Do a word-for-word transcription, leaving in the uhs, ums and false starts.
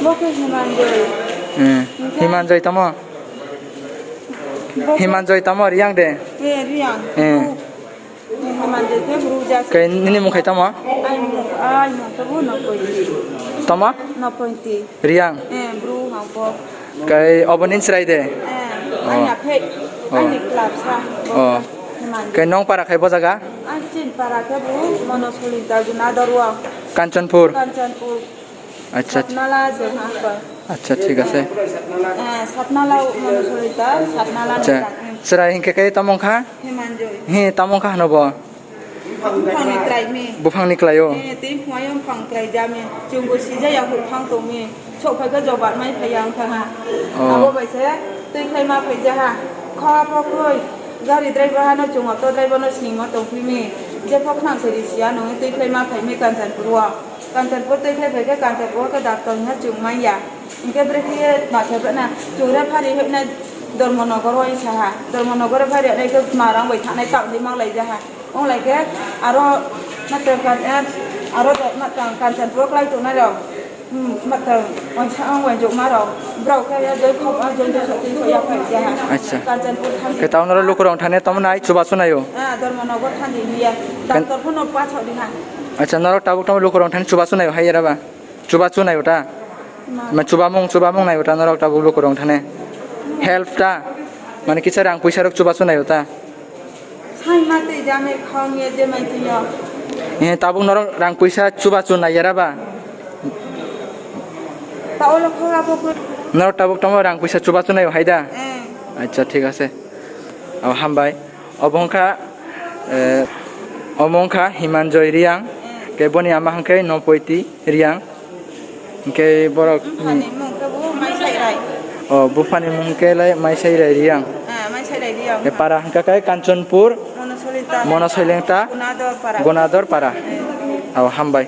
Bo khe Himanjoi. Hmm. Himanjoi tamo? Bo khe Himanjoi tamo Riang de? Eh, Riang. Eh. Himanjoi khe bru jasi. Kai nini mung khai tamo? Ai mung, ai mung khe bo Nopoiti. Tamo? Nopoiti. Riang? Eh, bru hang bo. Kai obo nini chwrai de? Eh, oh. Ani aphek, oh. Ani club sa. Oh. Himanjoi. Kai nong para khai bo jaga? Ani chin para khe bo Mono Solita Gunador o. Kanchanpur? Kanchanpur. Acha. Satnala se ha ko. Acha, thik ase. Eh, Satnala Mono Solita, Satnala ni. Acha. Chwrai hinkhe khe tamo wngkha? Himanjoi. He, tamo wngkha hwno bo? Buphangni kwlai mi. Buphangni kwlai o? Eh, tei phungai buphang kwlai ja mi. Chwngbo sijaya buphang tong mi. Sok phai khe jobat mai phai ya wngkha ha. Oh. Abo bai se twi khlai ma phai ja ha. Kha pho khoi. Gari driver hano chwng auto driver no sningma tong phi mi. Jepho khwnang se risi ya nungwi twi khlai ma phai mi Kanchanpur o. Kanchanpur twi khlai phai khe Kanchanpur o khe doctor wngya chwng man ya. Hinkhe bwrwi khe ma khe bwrwi na chwng re phari hwnwi Dharmanagar o wngsa ha. Dharmanagar o phari hwnwi khe ma rang bai thangnai tak di mang lai ja ha. Wng lai khe aro ma tang kan-, aro ma tang Kanchanpur o klai tongnai rok. Hmm, matang, waisa ang wainjok ma rok. Brok khe ya joi khok, ah, joi joi sotwi soi ya phai ja ha. Acha. Kanchanpur thani. Khe tamo norok lukurok thani tamo nai chubachu naio? Ah, Dharmanagar thani ya. Kan- Doctor phono pa chok di ha. Acha, norok tabuk tamo lukurok thani chubachu naio hai era ba? Chubachu naio ta? Ma. Ma chubamung, chubamung naio ta norok tabuk lukurok thani? Help ta? Mane kisa rang puisa rok chubachu naio ta? Sai ma twi jame khawng ye je mai twi yo. Eh, tabuk norok rang puisa chubachu nai yara ba? Ta olo khawla bo khe. Norok tabuk tamo rang puisa chubachu nai hai da? Eh. Acha, thik ase. Abo hambai. Obo wngkha, eh, omo wngkha Himanjoi Riang. Eh. Khe boni ama hwnkhe Nopoiti Riang. Hwnkhe borok Buphani mung khe bo Maisai Rai. Oh, buphani mung khe lai Maisai Rai Riang. Ah, Maisai Rai Riang. Khe para hwnkha khe Kanchanpur, Mono Solita. Mono Solita. Gunador para. Gunador para. Eh. Oh, hambai.